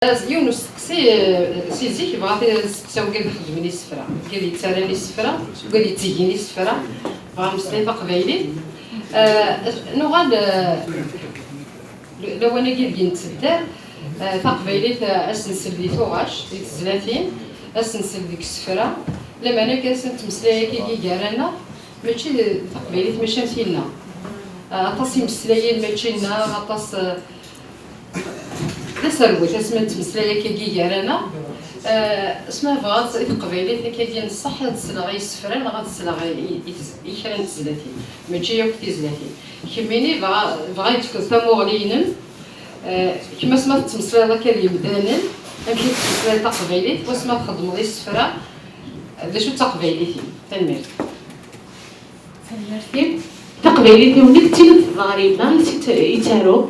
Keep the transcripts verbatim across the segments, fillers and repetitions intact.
Yiwen n usteqsi, eh, si zik bɣa t-, steqsi wigad ixeddmen isefra, wigad yettarran isefra, wigad yettigin isefra, bɣa meslay taqbaylit. Eh, nuɣal, eh, lawan-agi deg nettedder, eh, taqbaylit, eh, ad s-nsel di tuɣac, di tezlatin, ad s-nsel deg isefra, lameɛna kan s nettmeslay akkagi gar-aneɣ, mačči d taqbaylit, mačči am tinna. Eh, aṭas imeslayen mačči nneɣ, aṭas, eh, d aserwet asma nettmeslay akkagi gar-aneɣ. Eh, asma bɣiɣ i teqbaylit akkagi n ṣṣeḥ ad sleɣ i yisefra neɣ ad sleɣ i, i, i, i kra n tezlatin, mačči akk tizlatin. Kemmini bɣa, bɣa i d-tefkeḍ tamuɣli-inem, eh, kemm asma tettmeslayeḍ akka d yemdanen, amek i tettmeslayeḍ taqbaylit, wasma txeddmeḍ isefra, d acu d taqbaylit-im? Tanemmirt. Tanemmirt-im. Taqbaylit-iw nekk d tin n tḍaɣriba i tt-, i ttaruɣ.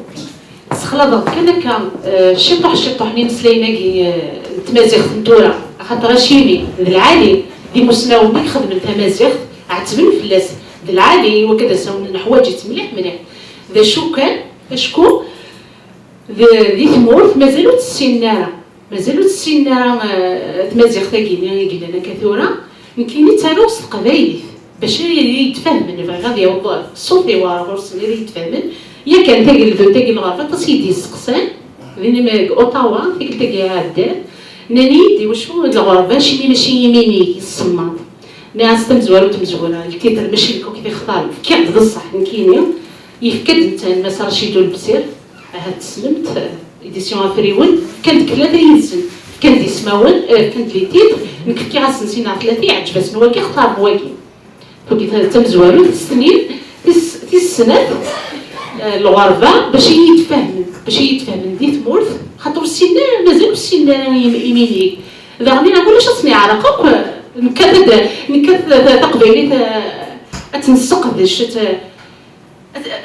Ssexlaḍeɣ kan akka, eh, ciṭuḥ ciṭuḥ n imeslayen-agi, eh, n tmaziɣt n tura, axaṭer acimi d lɛali d imusnawen i ixedmen tamaziɣt, ɛettben fell-as, d lɛali i wakka d asawen neḥwaǧ-itt mliḥ mliḥ. D acu kan, acku d-, di tmurt mazal ur tt-ssinen ara. Mazal ur tt-ssinen ara, eh, tmaziɣt-agi-nni i yellan akka tura. Nekkini ttaruɣ s teqbaylit, bac ad iyi-d-fehmen, bɣiɣ ad yaweḍ ṣṣut-iw ɣer ɣur-sen, ad iyi-d-fehmen. Yakan tageldunt-agi n lɣerba, aṭas i yi-d-yesteqsan, din deg Ottawa, tikkelt-agi iɛeddan, nnan-iyi-d, iwacu d lɣerba, acimi mačči iminig, isemmaḍ? Nniɣ-as tamezwarut, tamezwara, ltitre mačči nekk akk i t-ixtaren, fkiɣ-d d ṣṣeḥ, nekkini, yefka-d netta, Mass Racid Ulebsir, ahat tessnem-t, édition Afriwen, fkan-d deg tlata yid-sen, fkan-d ismawen, eh, fkan-d les titres, nekk fkiɣ-asen sin neɣ tlata, iɛǧeb-asen wagi, xtaren wagi. Wagi ta-, d tamezwarut, tis tnin, tis, tis snat, eh, lɣerba, bac i yi-d-fehmen, bac i yi-d-fehmen di tmurt, xaṭer ur ssinen ara, mazal ur ssinen ara im-, iminig. Daɣen, neɣ ulac ad ten-iɛreq akk, nekkat ad, nekkat ta-, ta-, taqbaylit, eh, ad tt-nesseqdec, ad tt-, ad, ad,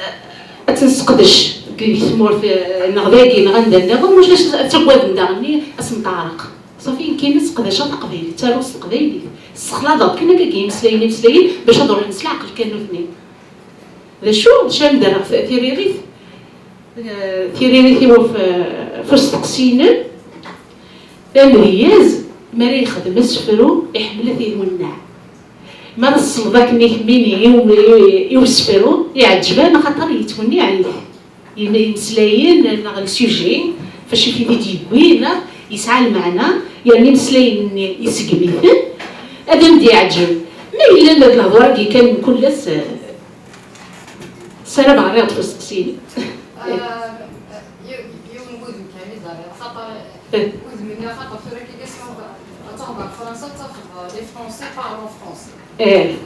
ad tt-nesseqdec deg tmurt, eh, neɣ dagi, neɣ anda nniḍen, ulac ad ttaggaden daɣen ad sen-teɛreq. Ṣafi, nekkini sseqdaceɣ taqbaylit, ttaruɣ s teqbaylit. Ssexlaḍeɣ kan akka imeslayen, imeslayen, bac ad ruḥen s leɛqel kan nutni. D acu? D acu ara m-d-rreɣ t-, tiririt? Eh, tiririt-iw f-, f usteqsi-inem, d amedyaz, mi ara yexdem asefru, iḥemmel ad t-iwenneɛ. Mi ara tesleḍ akken i kemmini i u-, i, i usefru, iɛǧeb-am axaṭer yettwenniɛ-it. Yem-, imeslayen neɣ le sujet, fac i t-id-yewwi, neɣ yesɛa lmeɛna, yerna imeslayen-nni iseggem-iten, ad am-d-yeɛǧeb. Ma yella d lehdur-agi kan mkul ass, eh, ssarameɣ rriɣ-d f usteqsi-inem. Ah, yiw-, yiwen n wudem kan i ẓriɣ, xaṭer eh, udem-nni, xaṭer tura akka ad tɛummeḍ ɣer Fransa, ad tafeḍ les Français parlent français. Eh.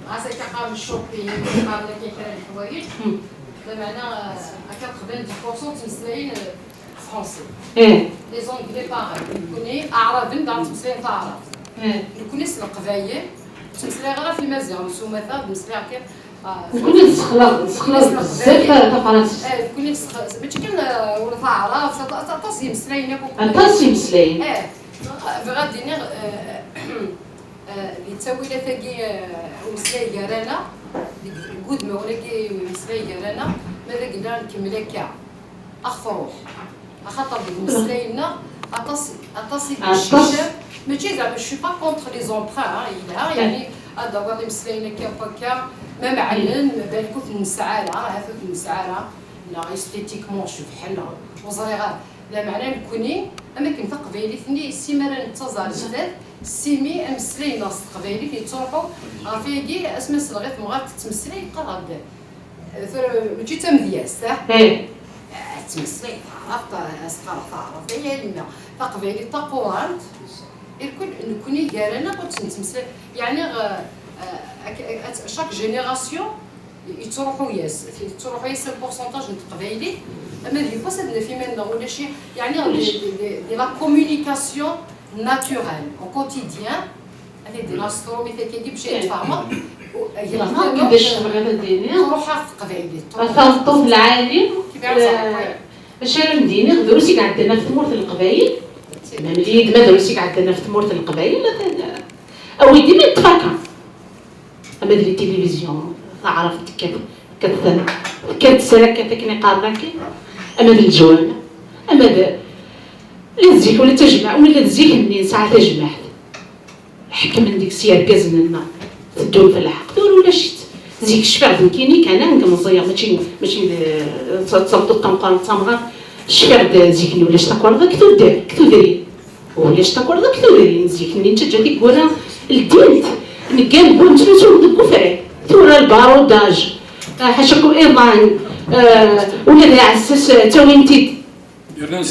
Ɣas akka qqaren shopping, qqaren akka kra n leḥwayeǧ. Hmm. Lameɛna, eh, akka quatre-vingt-dix pour cent ttmeslayen, eh, français. Eh. Les Anglais pareil. Nekkni Aɛraben daɣen ttmeslayen taɛrabt. Eh. Nekkni s Leqbayel, ur ttmeslayeɣ ara f Imaziɣen s umata, ad meslayeɣ kan, ah, nekkni nessexlaḍ, nessexlaḍ bzzaf tafransist. Eh, nekkni nessexlaḍ, mačči kan, eh, ula taɛrabt, aṭas, aṭas imeslayen akk. Aṭas imeslayen. Eh, bɣiɣ ad d-iniɣ, eh, eh, di ttawilat-agi, eh, umeslay gar-aneɣ, deg, deg udmawen-agi umeslay gar-aneɣ, ma d agella nkemmel akka. Ad ɣ-truḥ. Axaṭer deg umeslay-nneɣ, aṭas, aṭas i d-iccican. Mačči zeɛma, je suis pas contre les emprunts, hein, yelha, yeɛni, ad d-tawiḍ imeslayen akka akk akka, ma meɛnen, ma balak ur ten-nesɛi ara, ahat ur ten-nesɛi ara, neɣ esthétiquement cebḥen, neɣ ur ẓriɣ ara. Lameɛna nekkni, am akken taqbaylit-nni, si mi ara nettaẓ ar zdat, simi ameslay-nneɣ s teqbaylit yettruḥu, ɣef wayagi, asmi selleɣ i temɣart tettmeslay, qqareɣ-d, tura, mačči d tamedyazt, ah? Eh. Ad tettmeslay taɛrabt, ad s-qqareɣ taɛrabt, ay a yemma, taqbaylit taqurant, irkul nekkni gar-aneɣ ur tt-nettmeslay, yeɛni, eh, eh, ak-, ak-, chaque génération yettruḥu-yas, yettruḥu-yas un pourcentage n teqbaylit, ama d yiwwas ad naf iman-nneɣ ulac, yeɛni, de, de, de, de la communication naturelle, au quotidien, ad t-id-iniɣ s trumit akkagi bac ad tfehmeḍ. Yeɛni, bac tebɣiḍ ad d-tiniḍ, truḥ-aɣ teqbaylit, truḥ. A tameṭṭut lɛali, eh, acu ara m-d-iniɣ, drus i iɛeddan ɣef tmurt n Leqbayel. Mem-iyi-d ma drus i iɛeddan ɣef tmurt n Leqbayel, atan, eh, awi-d ima tfaka. Ama d les télévisions, taɛrabt tekkat, tekkat, tekkat srakat akken iqqaren akken, ama d leǧwab, ama d Ula d zik, ula d tajmaɛt, ula d zik-nni nesɛa tajmaɛt. Ḥekmen deg-s yergazen-nneɣ, teddun f lḥeqq. Tura ulac-itt. Zik cfiɣ d nekkini kan, anga meẓẓiyeɣ, mačči, mačči d, d tameṭṭut tameqqrant d tamɣart. Cfiɣ-d zik-nni ulac takerḍa deg tudert, deg tudrin. Ulac takerḍa deg tudrin. Zik-nni nettaǧǧa tiggura ldint, neggan bu nettlusu deg ufrag. Tura lbarudaj, ah, ḥaca ku iḍan, ah, ula d aɛessas, ah, ttawin-t-id.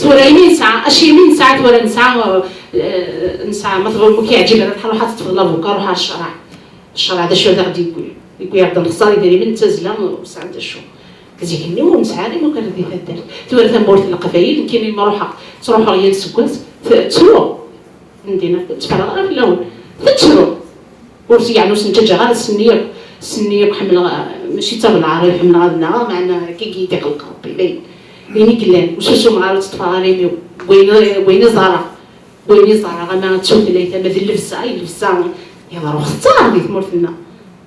Tura imi nesɛa, acimi nesɛa, tura nesɛa, eh, nesɛa, ma tebɣiḍ, ma k-yeɛǧib ara tḥal, ruḥ ad teṭṭfeḍ lavuka, ruḥ ar ccreɛ. Ccreɛ d acu ad aɣ-d-yewwi? Yewwi-aɣ-d nexṣer idrimen, d tazzla, ur sɛan d acu. Zik-nni ur nesɛi ara imukan di taddart. Tura tamurt n Leqbayel, nekkini ma ruḥeɣ, ttruḥuɣ yal seggas, t-, ttruɣ. Ndina, ur tteffreɣ ara fell-awen. Tettru. Ur s-, yeɛni ur sen-ttaǧǧaɣ ara, s-nni akk, s-nni akk ḥemmleɣ, eh, mačči d tabelɛar i ḥemmleɣ ad nnaɣeɣ, meɛna akka i yi-d-ixleq Rebbi, dayen. Din i yellan, ur susumeɣ ara, ur tteffɣeɣ ara imi-w. Wayen, wayen i ẓerreɣ, wayen i ẓerreɣ, ama d tutlayt, ama d llebsa, ay llebsa, yeḍra uxeṣṣar di tmurt-nneɣ.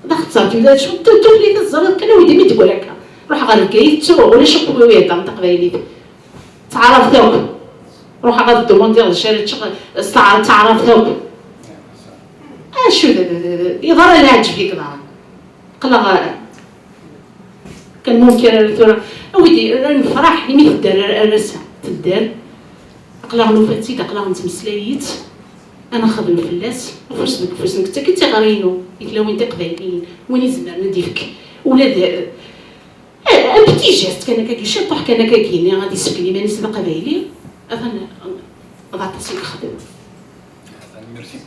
D axeṣṣar, tutlayt, acu d tutlayt i teẓẓareḍ kan, a wid imi d-teggra akka. Ruḥ ɣer Bgayet, ttuɣ, ulac akk wi heddren taqbaylit. Ttaɛrabt akk. Ruḥeɣ ad ddumundiɣ d acu ara ččeɣ s taɛrabt, ttaɛrabt akk. Acu d, d, d, d, yeḍra leɛǧeb i yeḍran. Qqleɣ, eh, kan mumkin ara tura. A widi, nefreḥ imi tedder ar, ar ass-a. Tedder. Aql-aɣ nufa-tt-id, aql-aɣ nettmeslay-itt. Ad nexdem fell-as. Afus deg ufus. Nekk d tagi d tiɣri-inu i tlawin tiqbayliyin. Win izemren ad d-ifk ula d, eh, un petit geste kan akkagi, ciṭuḥ kan akkagi-nni, ad isken iman-is d aqbayli, atan d aṭas i yexdem. Tanemmirt-im.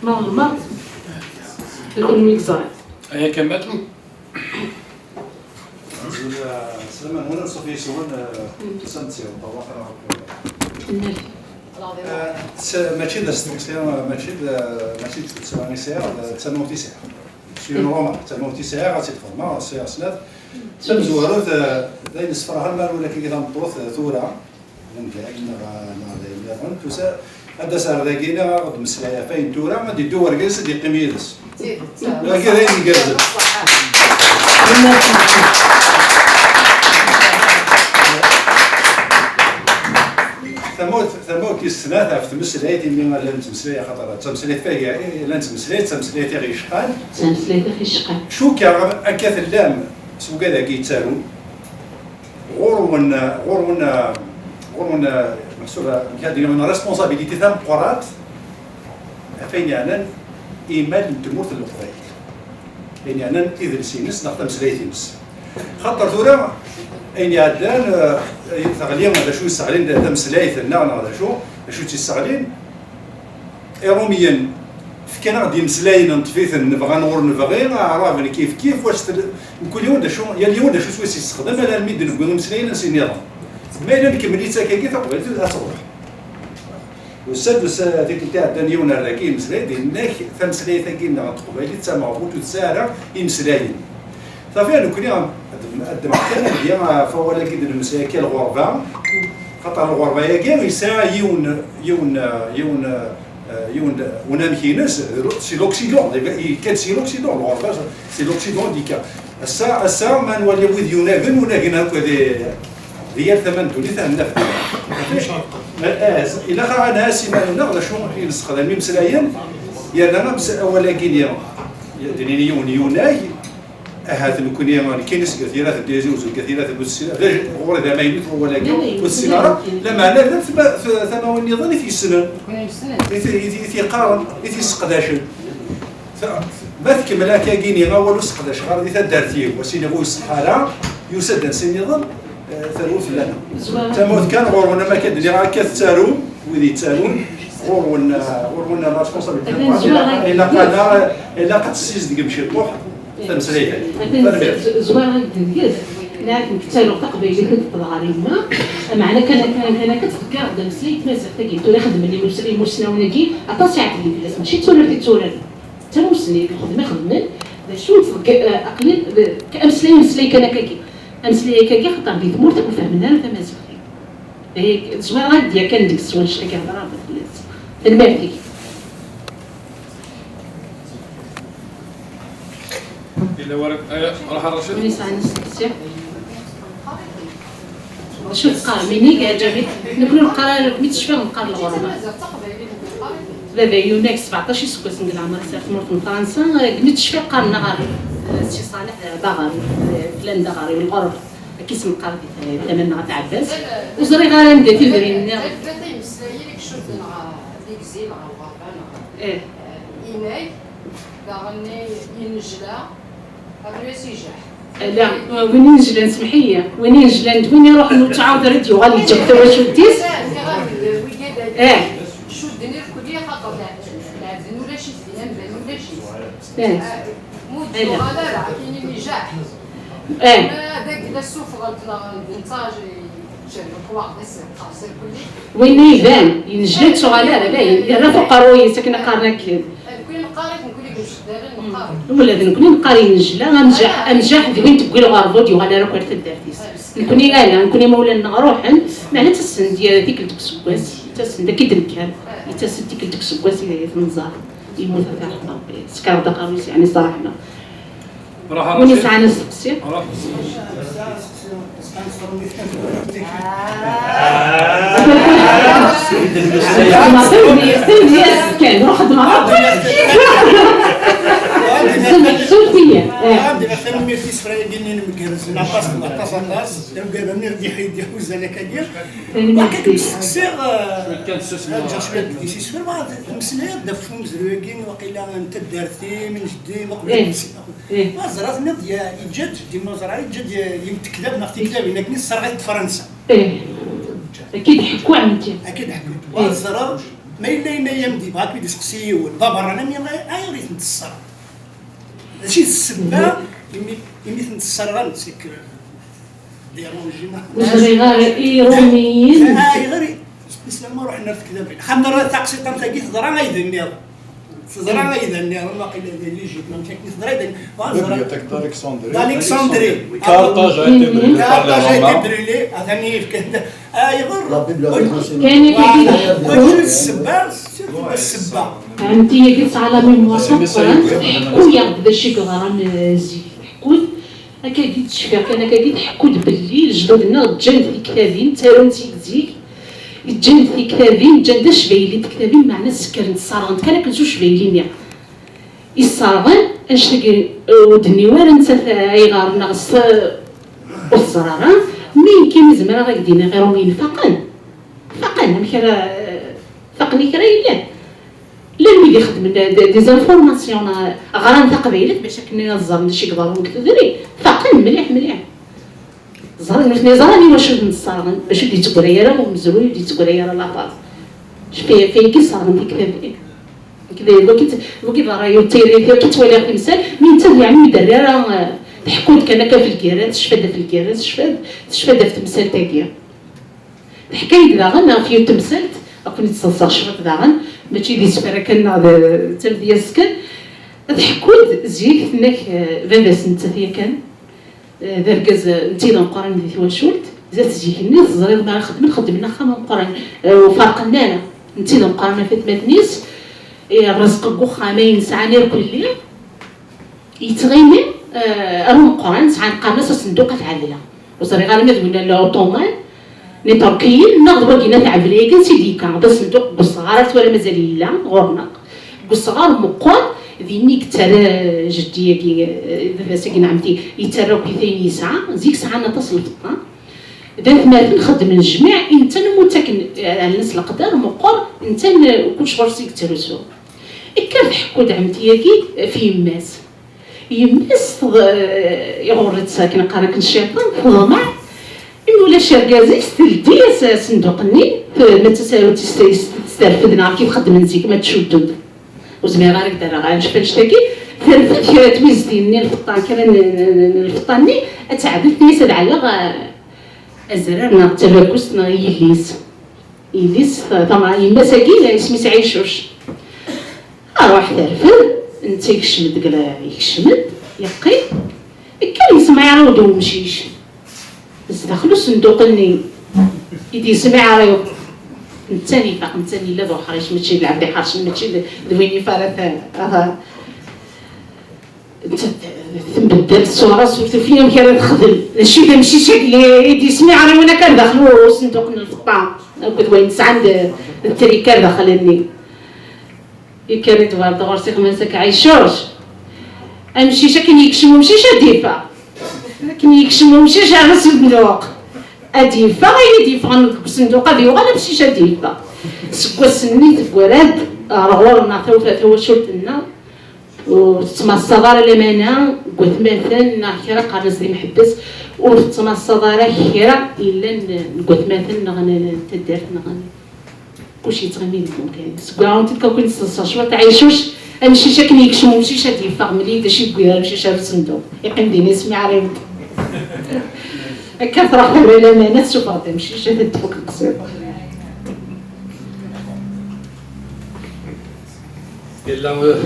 Ma ɣelḍeɣ, d kunwi i yeẓran. Aya Kamal. Sslam-nwen, anṣuf yes-wen, eh, tanemmirt-nwen. Eh, s-, mačči d asteqsi, mačči d, mačči d tussra i sɛiɣ, d tamawt i sɛiɣ. S yiwen n uɣrum, d tamawt i sɛiɣ, ad tt-id-xedmeɣ, sɛiɣ snat. Tamezwarut, eh, d ayen sferḥen ma ula kiki tameṭṭut, eh, tura, d amdan neɣ, neɣ d ayen nniḍen, tusa, ad d-tas ar dagi neɣ ad d-meslay ɣef wayen tura, ad d-iddu wergaz ad d-yeqqim yid-s. Wagi d ayen igerrzen. Tamawt, tamawt tis snat ɣef tmeslayt, imi llan nettmeslay, axaṭer d tameslayt tagi, eh, llan nettmeslay, d tameslayt i ɣ-yecqan. D tameslayt i ɣ-yecqan. Cukkeɣ akka tellam s wigad-agi yettarun. Ɣur-wen, ɣur-wen, ɣur-wen, meḥsub, amek ad d-iniɣ, une responsabilité tameqqrant ɣef wayen yeɛnan imal n tmurt n Leqbayel. Ayen yeɛnan idles-ines neɣ tameslayt-ines. Xaṭer tura, ayen iɛeddan, eh, teɣli, d acu yesseɣlin tameslayt-nneɣ, neɣ d acu, d acu tt-yesseɣlin? Iṛumyen fkan-aɣ-d imeslayen, neṭṭef-iten, nebɣa neɣ ur nebɣi, aɛraben kif kif, wac tel-, mkul yiwen d acu, yal yiwen d acu s wis yessexdam, alarmi d-newwi imeslayen ansi nniḍen. Ma yella nkemmel-itt akkagi, taqbaylit ad truḥ. Ussa-d, ussa, tikkelt iɛeddan yiwen ar dagi imeslay-d, yenna-k tameslayt-agi nneɣ n teqbaylit d tameɣbut, ur tesɛi ara imeslayen. Safi, nekkni ad, ad ddmeɣ kan amedya ɣef wawal-agi d-nemmeslay akka, lɣerba. Xaṭer lɣerba-agi yesɛa yiwen, yiwen, yiwen, eh, yiwen unamek-ines, c'est l'Occident, yekka-d si l'Occident, lɣerba, c'est l'Occident i d-yekka. Ass-a, ass-a ma nwali wid yunagen, unagen akk di, di yal tama n ddunit, ad naf. Eh, eh, ilaq-aɣ ad nɛass iman-nneɣ d acu i nessexdam imeslayen, yerna ames-, awal-agi-nni, d nini yiwen yunag, ahat nekkni, nekkini seg At Yiraten d Tizi Uzzu, seg At Yiraten ur tessin, d acu, ɣur-i d amaynut wawal-agi, ur tessin ara, lameɛna llant tma-, t-, tamawin nniḍen i t-yessnen, i t-, i t-, i t-yeqqaren, i t-yesseqdacen. Ta-, ma tkemmel akkagini, awal ur seqdaceɣ ara di taddart-iw, ad s-iniɣ ur iṣeḥḥa ara, yusa-d ansi nniḍen, eh, terwel fell-aneɣ. Tamawt kan ɣur-wen, am akka d-nniɣ, akka tettarum, wid yettarun, ɣur-wen, eh, ɣur-wen la responsabilité. Ilaq-aneɣ, ilaq ad tessizedgem ciṭuḥ tameslayt-agi. Tanemmirt. Zwara deg-s, nɛaref nekk ttaruɣ taqbaylit i d-teḍra ɣer yemma, meɛna kan, kan, kan akka ttḍeggireɣ-d ameslay n tmaziɣt-agi. Tura xedmen imus-, imusnawen-agi, aṭas i ɛedlen fell-as, mačči d turart i tturaren. D tamussni, lxedma xedmen, d acu, aql-i, d, ameslay, ameslay kan akkagi. Ameslay akkagi, xaṭer di tmurt ur fehhmen ara tamaziɣt. Eh, tezwar ad d-yakan deg-s wanect-agi hedreɣ fell-as. Tanemmirt-ik. Yella wara, eh, ruḥ ar Racid. Win yesɛan asteqsi? Acu teqqar minig ɛǧabit? Nekni neqqar ara mi tecfiḍ neqqar lɣerba. Baba yuna deg sebɛeṭṭac iseggasen deg leɛmer-is ar tmurt n Fransa, mi tecfiḍ qqaren-aɣ Si Ṣaleḥ d aɣerbi, flan d aɣerbi, lɣerba. Akka i s-neqqar di tama-nneɣ at Ɛebbas. Ur ẓriɣ ara anda tidrin-nni. Baba imeslayen i icudden ɣer d igzi neɣ lɣerba neɣ inag, daɣen inejla. Abrid ijaḥ. Ala, win inejlan, semḥ-iyi, win inejlan d win iruḥen ur ttɛawed ara d-yuɣal yeǧǧa tawacult-is. Eh. Cudden irkelli axaṭer lɛebden ulac-it din, amdan ulac-it. Eh. Mu d-yuɣal ara, akken ijaḥ. Eh. Ma d agla ssufɣent neɣ d netta jerrek waɣ d aserqas irkelli. Winna iban, inejla ur yettuɣal ara, la, yerra f uqerruy-is akken qqaren akken. Ula d nekni neqqar inejla, amjaḥ, amjaḥ d win tewwi lɣerba ur d-yuɣal ara akk ar taddart-is. Nekni ala, nekni imawlan-nneɣ ruḥen, meɛna ttasen-d tikkelt deg useggas, ttasen-d akka i d-nekker, yettas-d tikkelt deg useggas i tmenẓar, yemmut ata ṛeḥma Ṛebbi, sekreɣ-d aqerru-is, yeɛni s ṛṛeḥma. Win yesɛan asteqsi? Kan, ruḥ-d merra. Tanemmirt i yisefra-agi-nni imeggren, aṭas, aṭas, aṭas. Argaz-nni i d-ihuzan akkagi. Tanemmirt. Akka kem-steqsiɣ, eh, ǧǧeɣ cwiṭ deg isisfer, ma tmeslayeḍ-d ɣef umezruy-agi, waqila n taddart-im, n jeddi-m, uqbel ad nemsel. Eh. Ma ẓra tenniḍ, ya, yeǧǧa-d jeddi, ma ẓra, yeǧǧa-d, ya, yiwet tektabt neɣ tiktabin, akken i tesserɣ-it Fransa. Eh. Akka i d-ḥekku ɛemti. Akka i d-ḥekku. Eh. Ma ẓra, ma yella yenna-yam-d, yebɣa ad k-id-iseqsi yiwen, d aberrani, mi ay-, ayɣer i tent-tesserɣ? Mačči d ssebba imi, imi tent-sserɣen, c'est que des rouges. Ur ẓriɣ ara, Iṛumiyen. Ah, ayɣer i-, islam ma ruḥen ar tektabin. Xaṭer taqsiṭ am tagi teḍra ayda-nniḍen. Teḍra ayda-nniḍen, waqila d l'Égypte, amek akken teḍra ayda-nniḍen. Wa ẓra. Bibliothèque d'Alexandrie. D'Alexandrie. Carthage a été brûlée par les Romains. Carthage a été brûlée. Atan yefkan. Ayɣer? La bibliothèque nationale. Kan akka i d-ḥekku. Wacu d ssebba? Surtout d ssebba. Ɛemti-agi tesɛa la mémoire tameqqrant, tḥekku-yaɣ-d d acu i yeḍran, eh, zik. Tḥekku-d, akkagi d-cfiɣ kan, akkagi tḥekku-d belli lejdud-nneɣ ǧǧan-d tiktabin, ttarun-tt-id zik, ǧǧan-d tiktabin, ǧǧan-d acbayli n tektabin, meɛna ssekren-tt, sserɣen-tt kan akken s ucbayli-nni. Isserɣen, annect-agi, eh, ur d-nniɣ ara nettat ayɣer neɣ s, ur teẓra ara. Mi nekkini zemreɣ ad ak-d-iniɣ Iṛumiyen faqen. Faqen, amek ara, faqen i kra yellan. Llan wid ixeddmen de-, de-, des informations, neɣ ɣran taqbaylit bac akken ad ẓren d acu i iḍerrun deg tudrin. Faqen mliḥ, mliḥ. Ẓran, nutni ẓran iwacu d-nesserɣen, bac ur d-yettgray ara umezruy, ur d-yettgray ara lafaẓ. Fi, fi, i yesserɣen tiktabin. Nekk d wagi, wagi d ṛṛay ur ttiri, ur ttwaliɣ timsal, mi netta yeɛni ur d-terri ara, eh, tḥekku-d kan akka ɣef lgirrat, tecfa-d ɣef lgirrat, tecfa-d, tecfa-d ɣef temsalt-agi. Teḥka-yi-d daɣen ɣef yiwet temsalt, ad ken-id-sseḍseɣ cwiṭ daɣen, mačči d isefra kan neɣ d, d tamedyazt kan. Tḥekku-d zik, tenna-k, eh, baba-s nettat yakan, eh, d argaz, eh, netta i d ameqqran di twacult, zdat zik-nni teẓriḍ mi ara xedmen, xedmen axxam ameqqran, eh, ur ferqen ara, netta i d ameqqran ɣef atmaten-is, eh, rrezq n wexxam ayen sɛan irkelli, yettɣimi, eh, ar umeqqran, sɛan qqaren-as asenduq at Ɛebla. Ur ẓriɣ ara ma d winna n Lɛuṭuman, n Iṭerkiyen, neɣ d wagi n at Ɛebla-agi, ansi d-yekka, d asenduq deg usɣar, ar tura mazal yella ɣur-neɣ. Deg usɣar meqqer, dinna i yettarra jeddi-agi, eh, baba-s-agi n ɛemti, yettarra akk ayen yesɛa, zik sɛan aṭas n lfeṭṭa. D atmaten xeddmen jmiɛ, i netta umi ttaken, eh, ɛellan s leqder meqqer, netta n-, kullec ɣur-s i yettrusu. Kker tḥekku-d ɛemti-agi ɣef yemma-s. Yemma-s teḍ-, iɣurr-itt akken qqar akken cciṭan, teḍmeɛ. Imi ulac argaz-is, teldi-as asenduq-nni, t-, ma d tasarut-is, is-, testerfed neɣ akken xeddmen zik ma ttcuddun. Ur zmireɣ ara ad k-d-rreɣ anect-, annect-agi, terfed kra n twiztin-nni n lfeṭṭa, kra n, n, n, n lfeṭṭa-nni, ad teɛdel, tenna-yas ad ɛelleɣ, eh, azrar neɣ tabagust neɣ i yelli-s. Yelli-s, ta-, tama-, yemma-s-agi, isem-is Ɛicuc. Aruḥ terfed, netta yekcem-d deg la-, yekcem-d, yeqqim. Kker yesmeɛraw-d umcic. Zdaxel usenduq-nni i d-yesmeɛraw. Netta ifaq, netta yella d uḥric, mačči d lɛebd iḥercen, mačči d, d win yif ara ta-, aha. Netta d, Tembeddal ṣṣura-s ur tufi amek ara texdem. D acu i d amcic-agi i d-yesmiɛriwen akka ar daxel usenduq n lfeṭṭa akked wayen sɛan d, d trika ar daxel-nni. Yekker-d ɣer-s iɣmas akka Ɛicuc. Amcic akken yekcem umcic ad d-yeffeɣ. Akken yekcem umcic ar usenduq ad d-yeffeɣ, ayen i d-yeffɣen deg usenduq ad yuɣal amcic ad d-yeffeɣ. Seg wass-nni teggra-d ɣer ɣur-neɣ tawfa tawacult-nneɣ. Ur tettmaṣṣaḍ ara lamana deg watmaten neɣ kra qqaren-as d imḥebbes, ur tettmaṣṣaḍ ara kra yellan deg watmaten neɣ n, n taddart neɣ n, kullec yettɣimi deg umkan. Seg waɛun-t-id kan neṣṣa cwiṭ Ɛicuc, amcic akken yekcem umcic ad d-yeffeɣ mli d acu yewwi amcic ar usenduq. Yeqqim din ismiɛriw-d. Akka truḥ tura lamana tessufeɣ-d amcic ad d-tfuk leqṣiḍ. Yella, eh,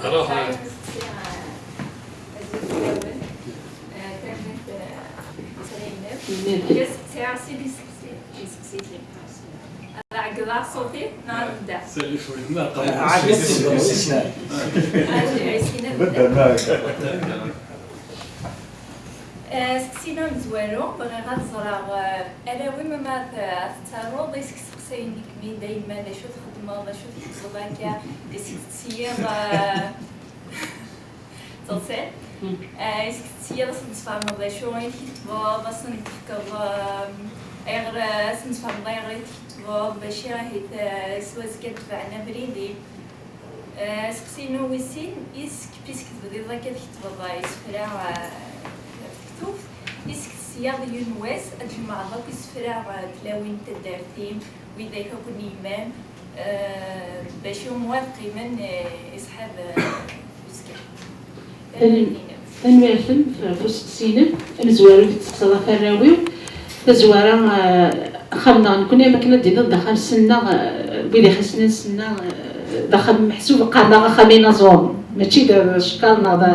ruḥ, eh. Aseqsi-inu amezwaru, bɣiɣ ad ẓreɣ, eh, arraw-im ma ad, ad tettaruḍ i seg-, seqsayen deg-mi dayma d acu txeddmeḍ, d acu tḥebbseḍ akka, i seg-, tettṣeyyideḍ, eh, teḍṣiḍ. Eh, i seg-, tettṣeyyideḍ ad sen-tesfehmeḍ d acu i tkettbeḍ, ad sen-tefkeḍ, eh, ayɣer, eh, ad sen-tesfehmeḍ ayɣer i tkettbeḍ, bac ahit, eh, s wazekka ad tebɛen abrid-im. Eh, aseqsi-inu wis sin, i seg-, i seg-, tebdiḍ akka tkettbeḍ, eh, isefra, eh, ɣef tektubt, i seg-, tettṣeyyideḍ yiwen wass ad tjemɛeḍ akk isefra, eh, tlawin n taddart-im, widak akk n yemma-m, eh, bac i umwaḍ qqimen, eh, iṣḥab, eh, uzekka. Tanemmirt-inem ɣef useqsi-inem amezwaru i d-testeqsaḍ ɣef warraw-iw. Tazwara, eh, axxam-nneɣ nekkni, am akken ad d-tiniḍ, d axxam s-nneɣ, eh, wid ixessnen s-nneɣ, eh, d axxam meḥsub qqaren-aɣ axxam inaẓuren, mačči d cekkaṛ neɣ d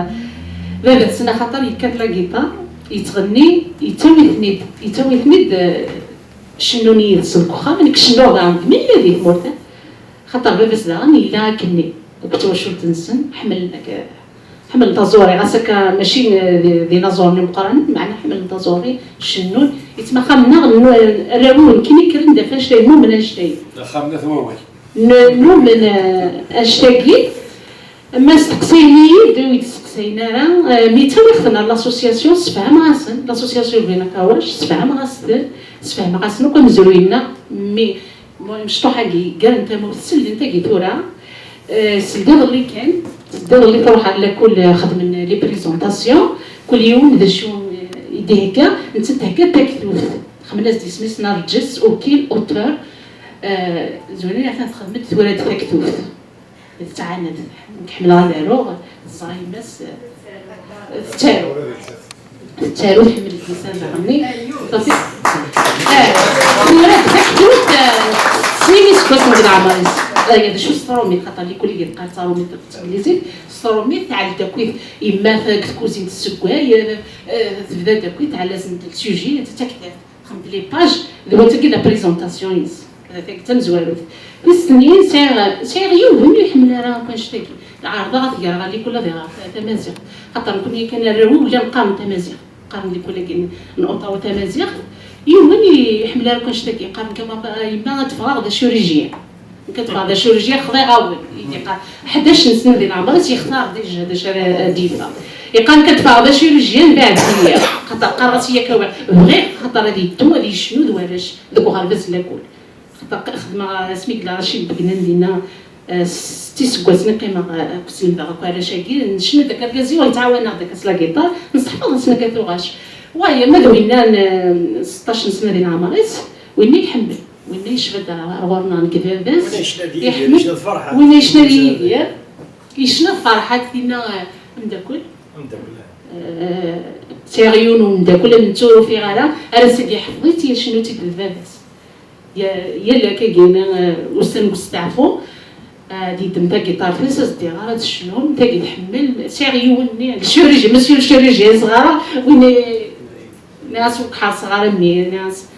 baba-tsen, axaṭer yekkat la guitare, yettɣenni, yettawi-ten-id, yettawi-ten-id, eh, cennun yid-s deg uxxam, nekk cennuɣ daɣen d meyya di tmurt, eh. Axaṭer baba-s daɣen yella akkenni akked twacult-nsen, ḥemmlen ak-, ḥemmlen taẓuri, ɣas akka mačči d, d inaẓuren imeqqranen, meɛna ḥemmlen taẓuri, cennun. Yettmaxxamen-nneɣ, arraw-iw nekkini kkren-d ɣef annect-a, nnumen annect-a. D axxam n at wawal. N-, nnumen, eh, annect-agi. Ma steqsayen-iyi-d, ur yi-d-steqsayen ara, eh, mi ttawiɣ-ten ar l'association, sfehmeɣ-asen, l'association Bina Kawac, sfehmeɣ-as-ten, sfehmeɣ-asen akk amezruy-nneɣ, mi Bon, mecṭuḥ-agi, ggaren tamawt, seld-in tagi tura. Eh, seld iḍelli kan, seld iḍelli truḥ ar lakul, eh, xedmen les présentations, kul yiwen d acu, eh, i d-ihegga, nettat thegga-d taktubt, xemmen-as-d isem-is, Nerǧes Ukil, auteur, eh, Zwina, atan txedm-d tura-d taktubt. Tettɛanad. Nekk ḥemmleɣ ad aruɣ, teẓra yemma-s, eh, tettaru. Tettaru, tḥemmel lisan daɣenni. Ṣafi. Eh, tura d taktubt, eh, sin iseggasen di leɛmer-is. Aya d acu s tṛumit, xaṭer likul i yeqqar d taṛumit akked teglizit. S tṛumit, tɛell-d akkit yemma deg tkuzint tessewway, eh, tebda-d akkit, tɛell-asen-d le sujet, d taktabt. Xemt les pages, d wantagi la présentation-is. Tagi d tamezwarut. Tis tnin, sɛiɣ, sɛiɣ yiwen ur iḥemmel ara akk annect-agi. Ɛerḍeɣ ad t-greɣ ɣer likul ad iɣer ta-, tamaziɣt. Xaṭer nekkni kan arraw-iw llan qqaren tamaziɣt. Qqaren likul-agi n Ottawa tamaziɣt. Yiwen ur iḥemmel ara akk annect-agi. Qqaren kan, "Ma, yemma, ad d-ffɣeɣ d acurujyan." Nekk ad ffɣeɣ d acurujyan, xḍiɣ-awen. I d-yeqqar, ḥdac n sna di leɛmer-is yextar déjà d acu ara d-yeffeɣ. Yeqqar, "Nekk ad ffɣeɣ d acurujyan, beɛdet-iyi." Xaṭer qqareɣ-as, "Yak awiɣ." Bɣiɣ, xaṭer ad yeddu, ad yecnu d warrac deg uɣerbaz n lakul. Xaṭer xedmeɣ, asmi yella Racid Begnan dinna, eh, s-, s-, iseggasen i qqimeɣ, eh, akked selbeɣ akk arrac-agi, necna-d akka argaz-iw, yettɛawan-aɣ-d akka s la guitare, nseḥfaḍ-asen akka tuɣac. Way, ma d winna n, eh, seṭṭac n sna di leɛmer-is, winna iḥemmel. Winna yecba-d ar, ar ɣur-neɣ nekk d baba-s. Winna yecna d Yidir, iḥemmel. Yecna d Ferḥat. Winna yecna d Yidir. Yecna d Ferḥat, tinna, eh, ameddakel. Ameddakel, eh. Eh, sɛiɣ yiwen umeddakel, am nettu ur ufiɣ ara, ar ass-agi iḥfeḍ-itt, yecnu-tt-id d baba-s. Ya-, yal akkagi, eh, ussan n usteɛfu, eh, ad yeddem tagiṭart-is, ad s-d-iɣer, ad tecnum, tagi tḥemmel. Sɛiɣ yiwen-nni, le chirurgien, monsieur le chirurgien, yeẓra, winna, nniɣ-as ur k-ḥerṣeɣ ara mmi, nniɣ-as,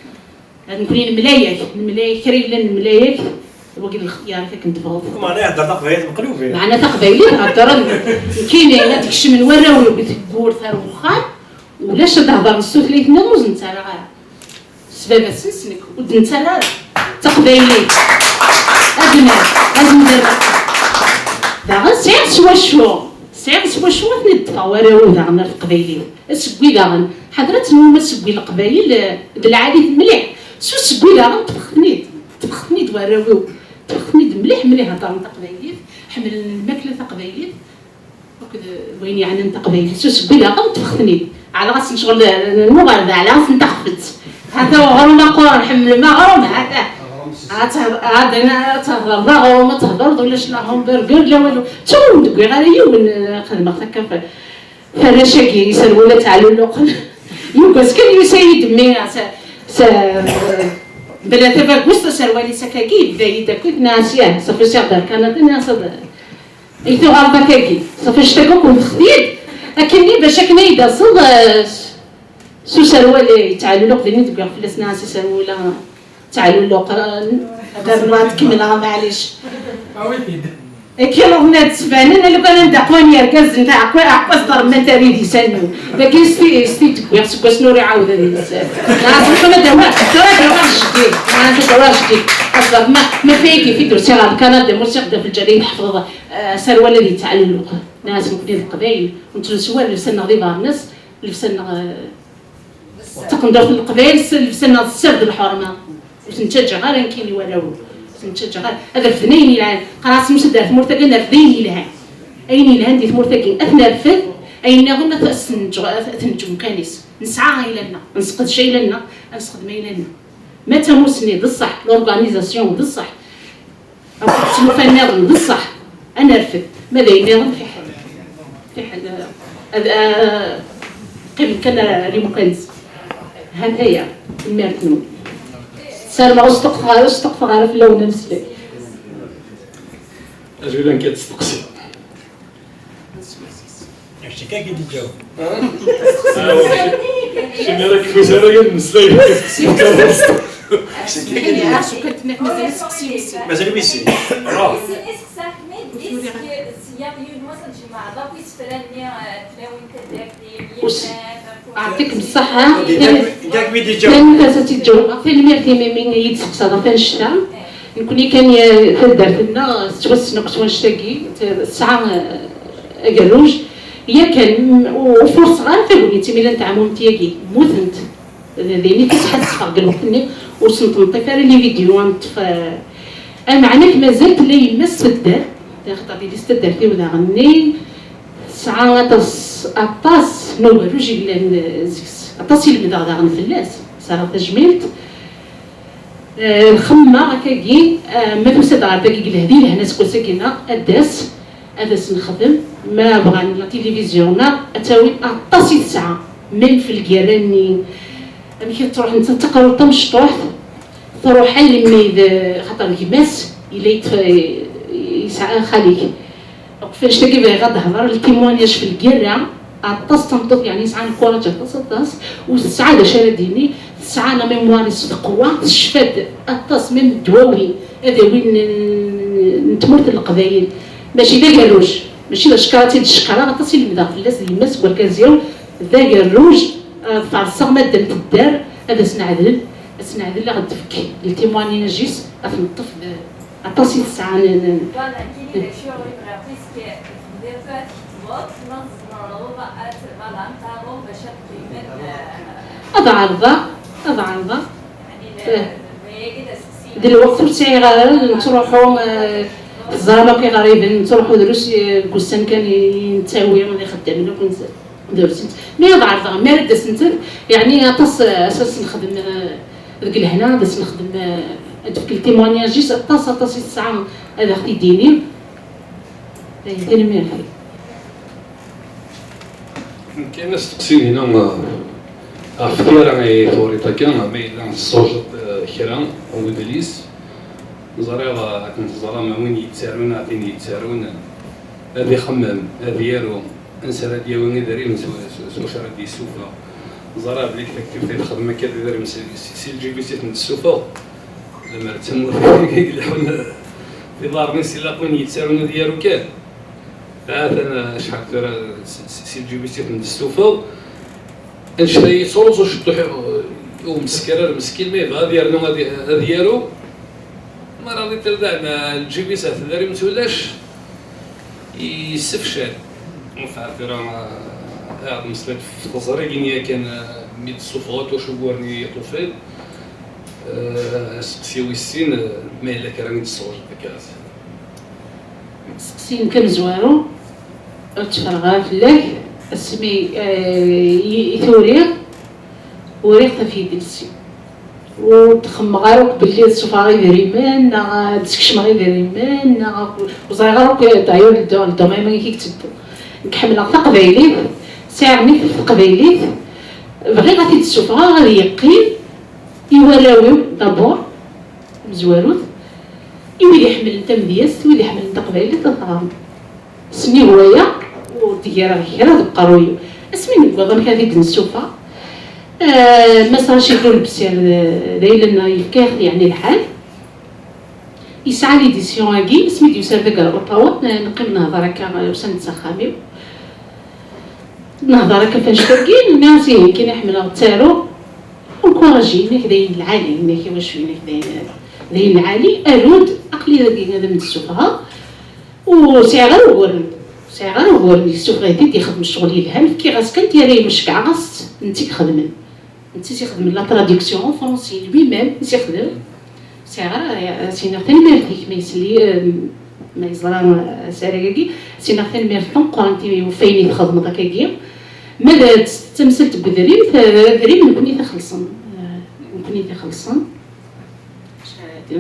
Nekkni nemlaya-k, nemlaya-k, kra yellan nemlaya-k, Wagi d lextyar-ik akken tebɣeḍ. Meɛna ihedder taqbaylit meqlubin. Meɛna taqbaylit heddren. Nekkini ad kecmen warraw-iw deg tewwurt ar wexxam, ulac ad hedren s tutlayt-nniḍen ur s-nettarra ara. S baba-tsen s nekk, ur d-nettarra ara. D taqbaylit. Abnad, azemzer. Daɣen sɛiɣ s wacu, sɛiɣ s wacu ad ten-id-ṭṭfeɣ warraw-iw daɣen ar teqbaylit. Asegwi daɣen, ḥader ad tenwum asegwi n Leqbayel, eh, d lɛali mliḥ. S usegwi daɣen ṭṭfeɣ-ten-id, ṭṭfeɣ-ten-id warraw-iw, ṭṭfeɣ-ten-id mliḥ mliḥ, heddren taqbaylit, ḥemmlen lmakla taqbaylit akked wayen yeɛnan taqbaylit. S usegwi daɣen ṭṭfeɣ-ten-id. Ɛlaɣ-asen ccɣel, eh, nuɣal d ɛlaɣ-asen taxfet. Hata uɣrum aquran, ḥemmlem aɣrum, hata. Ad tehd-, ad ad tehder d aɣrum, ad tehder d ulac la hamburger, la walu. Ttun ur d-wwiɣ ara yiwen, eh, xedmeɣ takafat. Tarrac-agi, iserwula ttɛaluluqen. Yugaz kan yusa-yi-d mmi, s, s, bla tabagust, aserwal-is akkagi, yebda-yi-d akkit, nniɣ-as yah, safi usiɣ-d ar Kanada, nniɣ-as ad, i tuɣaleḍ akkagi, safi cctag akk wwteɣ-t-id, akkenni bac akken ay d-taseḍ, eh, s, s userwal yettɛaluluq din i d-wwiɣ fell-as, nniɣ-as iserwula. Ttɛaluluqen, ad rnuɣ ad kemmleɣ, maɛlic. Awi-t-id. Ikiluḍen ad d-sbanen, a lukan anda qwan yergazen, taɛekka, aɛekka s-d-remmant ar idisan-nwen. Dagi s ti-, s ti-d-wwiɣ seg wass-nni ur iɛawed ad yesser. Nniɣ-as, lukan ad d-awiɣ, tura ad d-awiɣ jeddi. Nniɣ-as ad d-awiɣ jeddi. Ad ẓer, ma, ma fayagi fi d-usiɣ ɣer Kanada, ma usiɣ-d ɣef lǧal-agi tḥefḍeḍ, eh, aserwal ad yettɛaluluq. Nniɣ-as, nekkni d Leqbayel, nettlusu war llebsa-nneɣ d ibernas, llebsa-nneɣ, eh, Taqendurt n Leqbayel s llebsa-nneɣ tessared lḥerma. Ur ten-ttaǧǧaɣ ara nekkini warraw-iw. Ur ten-ttaǧǧaɣ ara. Ad refden ayen yelhan. Qqareɣ-asen, "Usa-d ar tmurt-agi ad nerfed ayen yelhan. Ayen yelhan di tmurt-agi ad t-nerfed, ayen nniḍen ad t-, ad t-neǧǧ, ad t-neǧǧ umkan-is. Nesɛa ayla-nneɣ, ad nesqedec ayla-nneɣ, ad nessexdem ayla-nneɣ." Ma d tamussni d ṣṣeḥ, l'organisation d ṣṣeḥ. Akked tlufa nniḍen, d ṣṣeḥ, ad nerfed, ma d ayen nniḍen fiḥel. Fiḥel, eh, ad, eh, qqimen kan ar imukan-nsen. Hata-ya, tanemmirt-nwen. Ssarameɣ ur sṭuqteɣ ara, ur sṭuqteɣ ara fell-awen ameslay. Acu i la nekk ad steqsiɣ? Acu akka i d-iǧaweb? Cimi ara kfus ara yal mmeslay. Mazal wis sin. Ɛṭikem ṣṣeḥḥa. Tanemmirt a Mimi i yi-d-testeqsaḍ ɣef annect-a. Nekkni kan ya-, taddart-nneɣ tettwassen akk s wannect-agi, tesɛa, eh, agerruj. Yakan, m-, ur furṣeɣ ara tagnit imi llant tɛemmumt-agi, mmutent. D, d ayen i tt-ḥessfeɣ deg lweqt-nni, ur sent-neṭṭif ara les vidéos ad neṭṭef, eh, ameɛna mazal tella yemma-s tedder, axaṭer yelli-s taddart-iw daɣen-nni, tesɛa aṭas, aṭas n ugerruj i yellan, eh, seg-s. Aṭas i lemdeɣ daɣen fell-as, sɛiɣ tajmilt. Eh, lxemma akkagi, eh, ma tusa-d ɣer dagi deg lehdi, lehna seg wass-agi-nneɣ, ad d-tas, ad as-nexdem, ma bɣan la télévision-nneɣ, ad tawi aṭas i tesɛa, même f lgirra-nni, amek i truḥ nettat d taqerruṭ tamecṭuḥt, truḥ almi d, xaṭer gma-s, yella yet-, yesɛa xali-k. Ɣef annect-agi bɣiɣ ad d-hḍeṛ, le témoignage f lgirra, aṭas n tameṭṭut, yeɛni, yesɛa lkuraǧ aṭas, aṭas, ur tesɛa d acu ara d-tini, tesɛa la mémoire-is teqwa, tecfa-d aṭas, même ddwawi, adawi n, n, n tmurt n Leqbayel. Mačči d agerruj, mačči d acekkeṛ ad tt-id-cekkreɣ, aṭas i lemdeɣ fell-as d yemma-s deg wargaz-iw, d agerruj, eh, ferṣeɣ madam tedder, ad as-neɛdel, ad as-neɛdel, ad aɣ-d-tefk le témoignage-is, ad t-neṭṭef d, aṭas i tesɛa n, n, Voilà, nekkini d acu i bɣiɣ, puisque tebdiḍ tura tketbeḍ, ma tzemreḍ ad, voilà, ad taruḍ bac ad qqimen, eh, Ad ɛerḍeɣ, ad ɛerḍeɣ. Yeɛni, eh, d ayagi d aseqsi. D lweqt ur sɛiɣ ara, nettruḥu, eh, teẓram akk iɣriben, nettruḥu drus, eh, deg ussan kan i, i nettawi, i xeddamen akk nzersen. Drusent. Mi ad ɛerḍeɣ, mi ara d-asent, yeɛni aṭas, eh, as, as nexdem, eh, deg lehna, ad as nexdem, eh, ad d-tefk le témoignage-is, aṭas, aṭas i tesɛa ad aɣ-t-id-tini. Eh, tanemmirt. Kan asteqsi-inu, eh, ɣef tira i turiḍ akka, ma yella tessujeḍ, eh, kra n wedlis, ẓriɣ, eh, akken teẓram, win yettarun, a tin yettarun, ad ixemmem, ad yaru, ansi ara d-yawi idrimen s, s, s wacu ara d-yessufeɣ. Ẓriɣ belli deg taktibt i txeddem akka d idrimen si, si, si lǧib-is i ten-tessufeɣ. Lemmer d tamurt i ileḥḥun, Iḍarren-is ilaq win yettarun ad yaru kan. Atan acḥal tura s- s- si lǧib-is i ten-d-tessufeḍ. Annect-a yettruẓu ciṭṭuḥ i umeskar ar meskin, ma yebɣa ad yernu ad ad yaru. Ma raditel daɛna lǧib-is ɣef tdarim tulac, yessefcal. Enfin, tura, eh, ad meslay ɣef teẓrigin yakan, eh, mi d-tessufɣeḍ wacu n yiṭufan. Eh, aseqsi wis sin, eh, ma yella kra i d-tessewjed akka. Aseqsi-nnek amezwaru, ur tteffreɣ ara fell-ak, asmi, eh, i i t-uriɣ, uriɣ-t ɣef yidles-iw. Ur d-xemmeɣ ara akk belli ad ssufɣeɣ idrimen, neɣ ad d-skecmeɣ idrimen, neɣ akk, ur ẓriɣ ara akk, d'ailleurs, le do- le domaine amek i yetteddu. Nekk ḥemmleɣ taqbaylit, sɛiɣ mmi taqbaylit, bɣiɣ ad t-id-ssufɣeɣ ad yeqqim i warraw-iw, d'abord, mezwarut, i wid iḥemmlen tamedyazt, wid iḥemmlen taqbaylit, ad t-ɣren. Sennig waya, ur d-greɣ kra deg uqerruy-iw. Asmi newweḍ amek ad t-id-nessufeɣ, eh, Mass Rachid Loulbessir, eh, d ayla-nneɣ, yefka-yaɣ-t, yeɛni, lḥal. Yesɛa l'édition-agi, asmi d-yusa ar dagi ar Ottawa, n- neqqim nehder akka, eh, usan-d s axxam-iw. Nehder akka f annect-agi, nniɣ-as ihi, nekkini ḥemmleɣ ttaruɣ, encouragé, inak d ayen lɛali, inak i wacu, inak d ayen, d ayen lɛali, aru-d, aql-i dagi ad am-d-ssufɣeɣ. Ur sɛiɣ ara uguren, ur sɛiɣ ara uguren, yessufeɣ-it-id, ixdem ccɣel yelhan, fkiɣ-as kan tira-inu, ceggɛeɣ-as-tt, netta i ixedmen. Netta i s-ixedmen la traduction en français, lui-même i s-ixdem. Sɛiɣ ara, as-iniɣ tanemmirt-ik, ma yesli, ma yeẓra asarag-agi, as-iniɣ tanemmirt tameqqrant i ɣef wayen i txedmeḍ akkagi. Ma d, d tamsalt n wedrim, t- adrim nekkni i t-ixellṣen. Eh, nekkni i t-ixellṣen.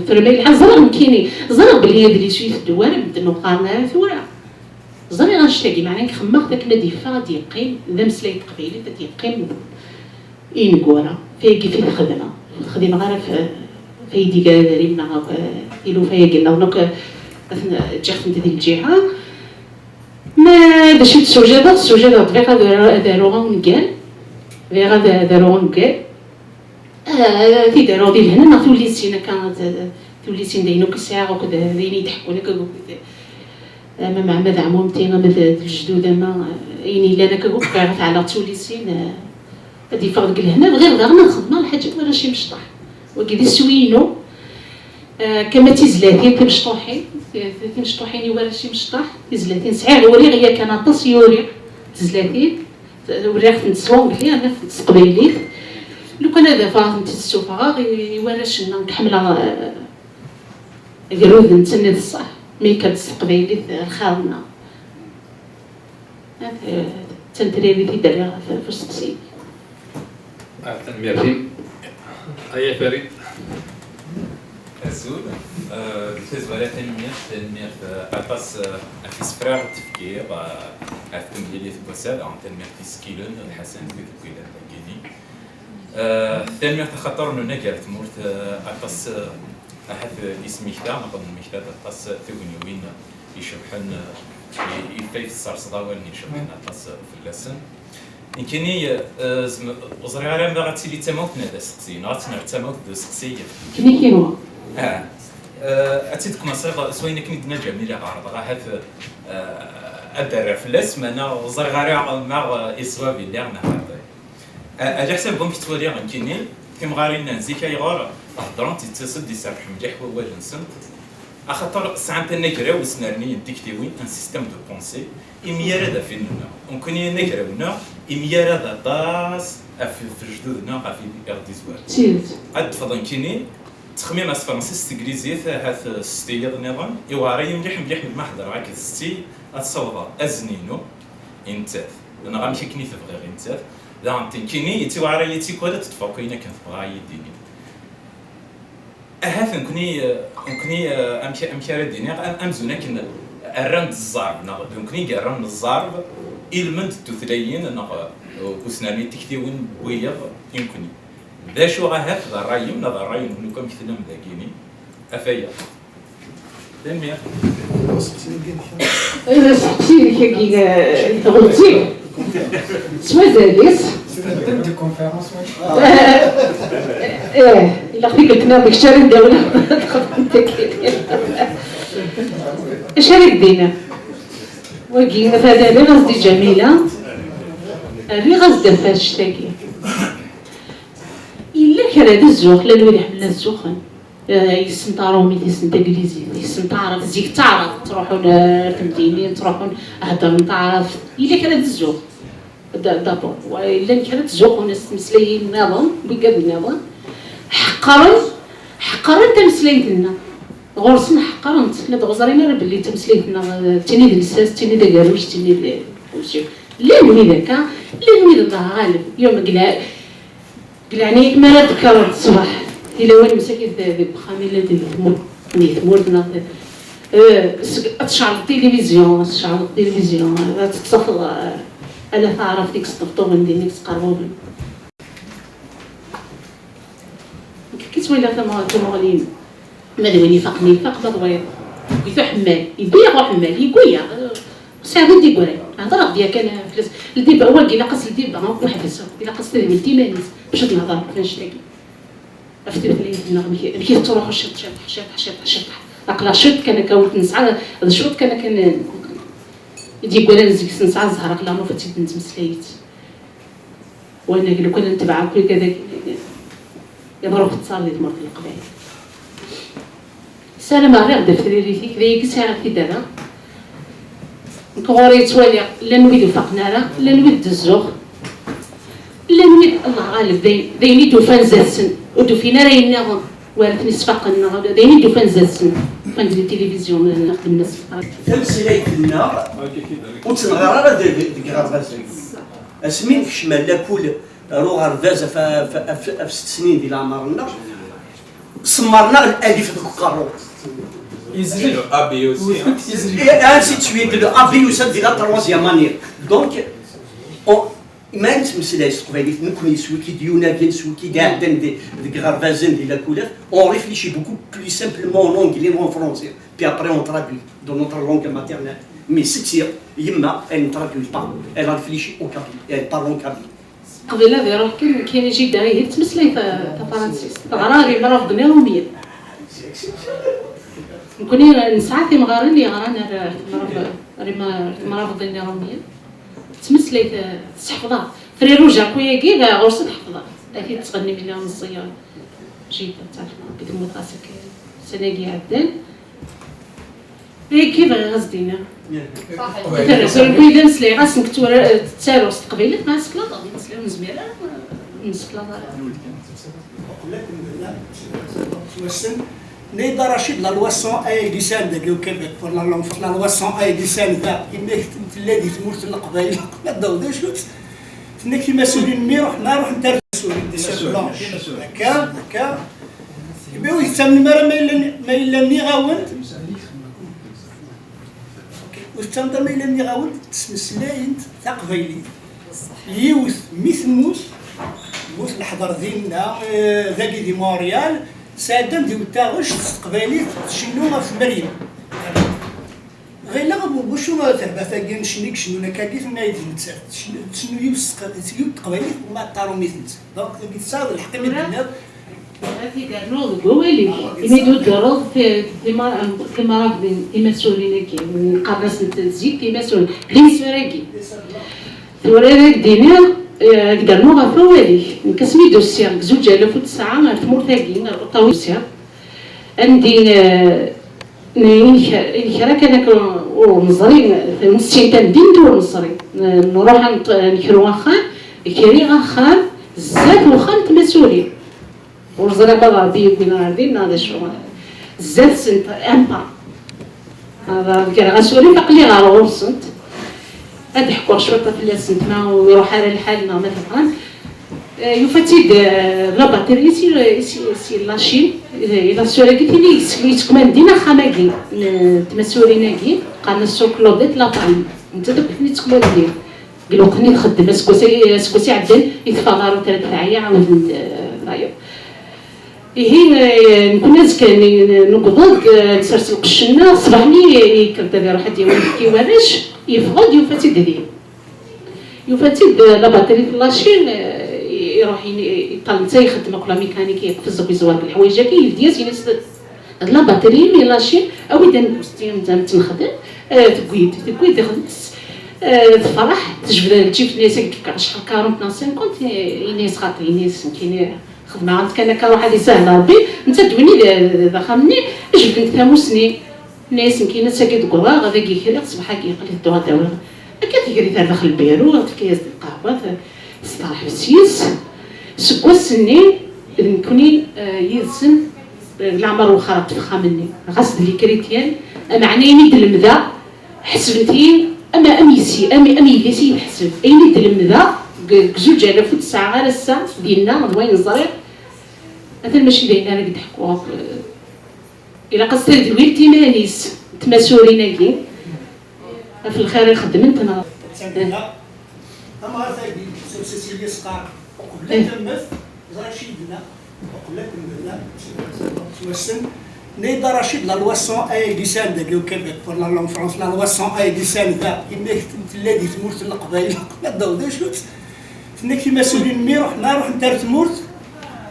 Tura ma yelḥa, ẓriɣ nekkini, ẓriɣ belli adlis ur iteddu ara, medden ur qqaren ara tura. Ẓriɣ annect-agi, meɛna nekk xemmeɣ-t akken ad yeffeɣ, ad d-yeqqim d ameslay n teqbaylit, ad d-yeqqim ineggura. Tayagi i t-xedmeɣ. Ur t-xdimeɣ ara f- f aydi gar adrim neɣ akk, eh, tilufa-agi nniḍen akk, eh, ad ten- ǧǧiɣ-tent di lǧiha. Ma d acu i d-ssewjadeɣ, ssewjadeɣ-d, bɣiɣ ad ar- ad aruɣ ungal. Bɣiɣ ad ad aruɣ ungal. Ah, ad t-id-aruɣ di lehna neɣ tullisin akka, d- tullisin d ayen akk i sɛiɣ akked d ayen i d-ḥekkun akka akked, ama Mɛemmad Ɛmumti, ama d d lejdud, ama, eh, ayen yellan akka akk, bɣiɣ ad t-ɛelleɣ d tullisin, eh, ad yeffeɣ deg lehna. Bɣiɣ daɣen ad xedmeɣ lḥaǧa n warrac imecṭaḥ. Wagi d iswi-inu. Eh, kama d tizlatin timecṭuḥin, ti- ti- timecṭuḥin i warrac imecṭaḥ, tizlatin sɛiɣ, uriɣ yakan aṭas i uriɣ, tizlatin. Uriɣ-tent s wanglais, rniɣ-tent s teqbaylit. Lukan ad afeɣ ad tent-id-ssufɣeɣ i, i warrac-nneɣ, nekk ḥemmleɣ, eh, agrud-nsen d ṣṣeḥ, mi yekker-d s teqbaylit, eh, lxir-nneɣ. Eh, d tantririt i d-rriɣ ɣef, ɣef usteqsi. Ah, tanemmirt-im. Aya Farid. Azul. Eh, di tazwara, tanemmirt, tanemmirt, eh, aṭas, eh, ɣef isefra i d-tefkiḍ, eh, ɣef temlilit n wass-a, daɣen tanemmirt i Skilen, Lḥasan, wid akk yellan dagini. Eh, tanemmirt axaṭer nunager tmurt, eh, aṭas, eh, ahat, eh, ismekta, neɣ nemmekta-d aṭas, eh, tugniwin icebḥen, eh, i, i fay tesserseḍ awalen icebḥen aṭas, eh, fell-asen. Nekkini, eh, zem- ur ẓriɣ ara ma ad tili d tamawt neɣ d aseqsi, neɣ ad tt-nerr d tamawt d useqsi. Nekkini kinwa. Ah. Eh, ad tt-id-kmaṣiḍ s wayen akken i d-tenna Ǧamila, ɣerḍeɣ ahat, eh, ad d-rreɣ fell-as, meɛna ur ẓriɣ ara ma, eh, iṣwab yella neɣ xaṭi. Eh, ɛla ḥsab wamek ttwaliɣ nekkini, timɣarin n zik ayɣer heddrent, yettas-d, iserbeḥ mliḥ wawal-nsent. Axaṭer sɛant anagraw i snerniyen tiktiwin, un système de pensée, imi ara d afin-nneɣ. Nekkni anagraw-nneɣ, imi ara d aṭas ɣef, ɣef lejdud-nneɣ, ɣef i ɣ-d-izwaren. Tidet. Ad d-ffeɣ nekkini, ttxemmim s tefransist, s teglizit, ahat s tiyiḍ nniḍen, iwɛer-iyi mliḥ, mliḥ, melmi ḥeddreɣ akked setti, ad tessawḍeɣ azen-inu i nettat, neɣ amek akken i t-bɣiɣ i nettat. Daɣen nekkini, yettiwɛer-iyi tikwal ad d-ṭṭfeɣ akk ayen akken tebɣa ad yi-d-tini. Ahat nekkni, eh, nekkni, eh, amek, amek ara d-iniɣ, am- amzun akken rran-d zzerb, neɣ d nekkni i yerran zzerb i lmend n tutlayin, neɣ, eh, usnerni n tiktiwin n wiyiḍ i nekkni. D acu ahat d ṛṛay-im, neɣ d ṛṛay-nwen akk amek tellam dagini? Ɣef waya. Tanemmirt. Aseqsi-inek-agi, eh, ɣezzif. S wazal-is. Ih, ilaq tikkelt-nniḍen d kečč ara d-awleɣ. Acu ara k-d-iniɣ? Wagi, atan rriɣ-as-d i Ǧamila, rriɣ-as-d ɣef wannect-agi. Yella kra d zzux, llan wid iḥemmlen ad zzuxen. Eh, yessen taṛumit, yessen taglizit, yessen taɛrabt. Zik d taɛrabt, ttruḥun ar temdinin, ttruḥun heddren taɛrabt. Yella kra d zzux. D-, d'abord, wa-, llan kra ttzuxxun s tmeslayin nniḍen, wigad nniḍen, ḥeqqren, ḥeqqren tameslayt-nneɣ. Ɣur-sen ḥeqqren-tt, la d-ɣur-ẓrin ara belli tameslayt-nneɣ, eh, d tin i d lsas, d tin i d agerruj, d tin i d, eh, kullec. Llan wid akka, llan wid Allah ɣaleb, yum, deg lɛ-, deg leɛnaya-k, mi ara d-tekkreḍ ṣṣbeḥ, di lawan msakit d-, deg uxxam, illa di tmurt, di tmurt neɣ di, eh, seg, ad tceɛleḍ tilivizyu, ad tceɛleḍ tilivizyu, ad tettafeḍ, eh, ala taɛrabt i yesṭebṭuben din, i yesqerbuben. Nekk kif ttwaliɣ tama-, tamuɣli-inu. Ma d win ifaqen, ifaq, ma d wayeḍ. Yewwi-t uḥemmal, yewwi-yaɣ uḥemmal, yewwi-yaɣ. Sɛiɣ d igran. Heḍreɣ-d yakan fell-as. Ldiba, wagi ilaq-as ldiba, weḥd-s. Ilaq-as tadwilt iman-is. Bac ad nehḍer ɣef annect-agi. Ɣef tutlayt-nneɣ, amek, amek i tettruḥu ciṭ, ciṭ, ciṭ, ciṭ, ciṭ. Aql-aɣ ciṭ kan akka ur t-nesɛa, d cwiṭ kan akka n-, i d-yeggran zik-s nesɛa zzher, aql-aɣ nufa-tt-id nettmeslay-itt. Wanag, lukan netbeɛ akk wigad-agi, iḍru xeṭṭar di tmurt n Leqbayel. Ssarameɣ rriɣ-d ɣef tririt-ik, d ayagi sɛiɣ-t-id ara. Nekk ɣur-i ttwaliɣ, llan wid ufaqen ara, llan wid d-zzuɣ, llan wid, Allah ɣaleb, d ayen, d ayen i d-ufan zdat-sen, ur d-ufin ara ayen nniḍen, wara ten-isfaqen, neɣ d ayen i d-ufan zdat-sen, ufan-d di tilivizyu, neɣ xedmen-as. Tameslayt-nneɣ ur tt-nɣar ara deg, deg, deg yiɣerbazen. Asmi nekcem ar lakul, ar uɣerbaz ɣef, ɣef, ɣef, ɣef sett snin di leɛmer-nneɣ, semmren-aɣ alif deg uqerru. Yezri. Le A B O C, hein. Et ainsi de suite, le A B O C de la troisième année. Donc, on, ma nettmeslay s teqbaylit, nekkni s wiki d-yunagen, s wiki d-iɛeddan di, deg iɣerbazen, di lakulat, on réfléchit beaucoup plus simplement en anglais ou en français. Puis après, on traduit dans notre langue maternelle. Mais c'est sûr, yemma, elle ne traduit pas. Elle réfléchit en kabyle, elle parle en kabyle. Qbel ad iruḥ kan, kan jida ihi tettmeslay ta-, tafransist. Teɣra Rimarafḍen Iṛumyen. Nekkni nesɛa timɣarin yeɣran ar Rimaraf-, Rima-, Rimarafḍen Iṛumyen. Tettmeslay ta-, tesseḥfeḍ-aɣ. Friruj akk-agi, ɣur-s ad ḥefḍeɣ. Ad t-id-tɣenni mi lliɣ meẓẓiya. Jida, tɛerf, akked temmut ɣas akka. Ussan-agi iɛeddan. Ayagi bɣiɣ ad s-d-iniɣ. Atan, ur yelli d ameslay, ɣas nekk tura, eh, ttaruɣ s teqbaylit, ma aseklaṭ, ɣer imeslayen ur nezmir ara, eh, ur nesseklaṭ ara. Ttwassen. Nida Rachid, la loi cent un i yellan dagi au Québec pour la langue, la loi cent un i yellan da, imi tella di tmurt n Leqbayel, la d-aweḍ acu-tt? Tenna-k timasurin-nni ruḥen, ruḥent ar tmasurin, des blanches. Akka, akka. Imi ur tettamnem ara ma yella, ma yella nniɣ-awen-d, ur tettamnem ara ma yella nniɣ-awen-d, ttmeslayent taqbaylit. Yiwet mi temmut, temmut leḥder dinna, eh, dagi di Montréal, sɛeddan di taɣect s teqbaylit tcennu ɣef Meryem. Ɣileɣ, bu-, bucu terba tagi n ccenni i icennun akkagi, tenna-yi-d nettat. Tcennu, tcennu yiwet s teq-, yiwet teqbaylit, uma d taṛumit nettat. Donc, tagi tesɛiḍ lḥeqq imi d-tenniḍ. Ad t-id-rnuɣ deg wawal-ik. Imi d-tuddreḍ ti-, timar-, timaraḍin, timasurin-agi, qqaren-asent zik timasurin. D imsura-agi. Tura ad ak-d-iniɣ, eh, ad k-d-rnuɣ ɣef wawal-ik. Nekk asmi d-usiɣ, deg zuǧ alaf u tesɛa, ar tmurt-agi, ar Ottawa usiɣ. Andi, eh, n-, n-, kra kan akka ur neẓri, nessin tamdint ur neẓri. N-, nruḥ ad nṭ-, ad nekru axxam, kriɣ axxam, zdat uxxam n tmasurin. Ur ẓriɣ ma d Ṛebbi yewwi-n ɣer din neɣ d acu. Zdat-sent, ampa. Ad greɣ asurif, aql-i ɣer ɣur-sent. Ad ḥkuɣ cwiṭ fell-asent, ma ur iruḥ ara lḥal neɣ ma tebɣam. Eh, yufa-tt-id, eh, la batterie si, si, si la Chine. Eh, la sœur-agi tin i yettekmandin axxam-agi, n tmasurin-agi, qqaren-as Sœur Claudette La Palme. Nettat akk i ten-yettekmandin. Deg lweqt-nni txeddem, aseggas, aseggas iɛeddan i teffeɣ ɣer retraite, teɛya, ɛawden-d, eh, tayeḍ. Ihi, eh, nekkni azekka-nni, eh, newweḍ-d, eh, nsers lqecc-nneɣ, ṣṣbeḥ-nni, eh, yekker-d ad iruḥ ad d-yawi ayefki i warrac, yeffeɣ-d, yufa-tt-id din. Yufa-tt-id, eh, la batterie n la Chine, eh, iruḥ, yeṭṭal netta ixeddem akk la mécanique, yeqfez akk, yeẓwer deg leḥwayeǧ-agi, yeldi-as, yenna-as, La batterie mi lâché, awi-d ambusti, netta nettemxdem, eh, tewwi-d, tewwi-d, ixdem-as, eh, tefreḥ, tejbed ar lǧif-nni, as-ak-d-fkeɣ acḥal, quarante neɣ cinquante, eh, ini-as xaṭi, ini-as nekkini xedmeɣ-tt kan akka, ruḥ ad isahel Rebbi, netta d win i d, d axxam-nni, jebden-d tamusni, ini-as nekkini ass-agi deg uḍar, ad agi kriɣ, ṣṣbeḥ-agi aql-i dduɣ ad d-awiɣ. Akka tegri-t ar daxel lbiru, tefka-yas-d lqahwa, t-, testeṛḥeb s-yes. Seg wass-nni, d nekkni, eh, yid-sen, eh, leɛmer wexxer ɣef texxam-nni. Ɣas d likrityan, ameɛna ayen i d-lemdeɣ, ḥesbent-iyi am, am yessi, am, am yelli-s i yi-tḥesbent. Ayen i d-lemdeɣ deg, deg zuǧ alaf u tesɛa ar ass-a, dinna, d wayen ẓriɣ, atan mačči d ayen ara k-d-ḥkuɣ akk, eh, ilaq ad s-tadwilt iman-is n tmasurin-agi ɣef lxir i xeddment, neɣ? Tamɣart-agi, s Cecilia Sqar, uqbel ad tammet, ẓer acu i d-tenna, uqbel ad temmet, s wassen, Nida Rachid, la loi cent A i d-isan dagi au Québec pour la langue française, la loi cent A i d-isan da, imi tella di tmurt n Leqbayel, qbel ad d-taweḍ acu-tt, tenna-k timasurin mi ruḥ, ma ruḥent ar tmurt,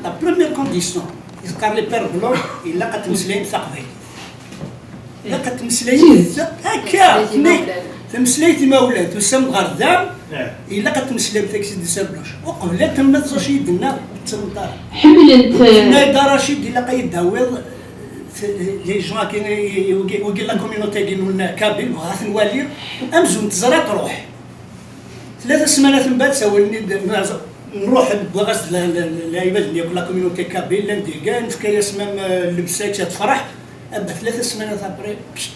la première condition, i teqqar les pères de langue, ilaq ad tmeslayem taqbaylit. Ilaq ad tmeslayem ta-, akka, tenna-k, tameslayt imawlan, tusam-d ɣer da, ilaq ad tmeslayem taxi de sa blanche. Uqbel ad temmet ẓuc i d-tenna, d tmenṭara. Ḥemmlent, eh, Nida Rachid, ilaq ad yi-d-tawiḍ, t-, les gens-agi, wigi, wigi la communauté-agi n kabyle, bɣiɣ ad ten-waliɣ, amzun teẓra truḥ. Tlata ssmanat mbeɛd, sawlen-d, nruḥ, wwiɣ-as-d la, la, la, lɛibad-nni akk, la communauté kabyle, llan deg-a, nefka-yas même, euh, llebsa, akka tefreḥ. Aba tlata ssmanat après, pst,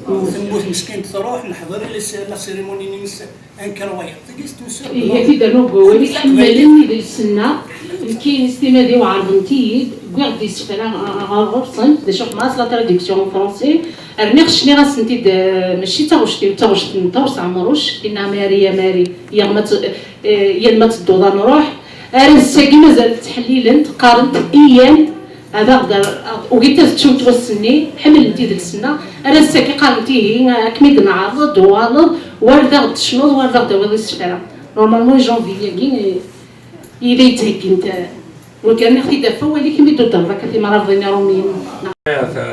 temmut meskint, truḥ, neḥḍer i les-, la cérémonie-nni-ines, incroyable. Tagi, c'est une sœur de Iga-t-id rnu deg wawal-ik, ḥemmlen idles-nneɣ, nekkini s timad-iw ɛerḍent-iyi-d, wwiɣ-d isefra ɣer ɣur-sen, d acu xedmeɣ-as la traduction en français, rniɣ cniɣ-asent-id, eh, mačči d taɣect-iw, d taɣect n Ṭawes Ɛemruc, tinna Mari, ya Mari, yal ma t-, eh, yal ma tedduḍ ad nruḥ, ar ass-agi mazal ttḥellilent, qqarent, iyyan, ad aɣ-d-, ugint ad ttunt wass-nni, ḥemmlent idles-nneɣ, ar ass-agi qqarent ihi, ad kem-id-neɛreḍ, ad d-tuɣaleḍ, war d aɣ-d-tecnuḍ, war d aɣ-d-tawiḍ isefra. Normalement, janvier-agi, eh, i la yettheggint, eh, wagi rniɣ-t-id ɣef wawal-ik imi d-tuddreḍ akka timraḍin iṛumiyen.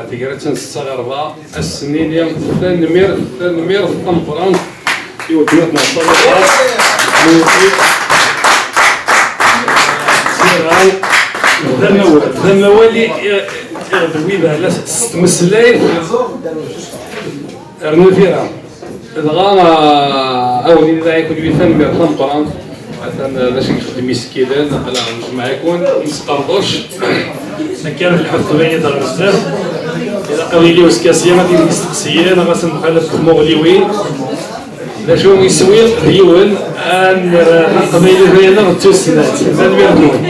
Tigrat-nsen s ɣerba, ass-nni tanemmirt, tanemmirt tameqqrant i weltma-tneɣ Ṣaliḥa. Sira, d amawal, d amawal i, i, i d wid ala s, s tmeslayt, rnu tira. Dɣa, ah, awen-id-aɛi kunwi tanemmirt tameqqrant. Atan, ah, d acu i ixeddem isekkilen, aql-aɣ nejmeɛ-iken, nesqerduc. Akka ara telḥu teqbaylit ɣer zdat. Ilaq ad yili uskasi, ad yili isteqsiyen, ɣas mxalaf tmuɣliwin. D acu iswi d yiwen, ad nerr taqbaylit-nneɣ d tussnant. Tanemmirt-nwen.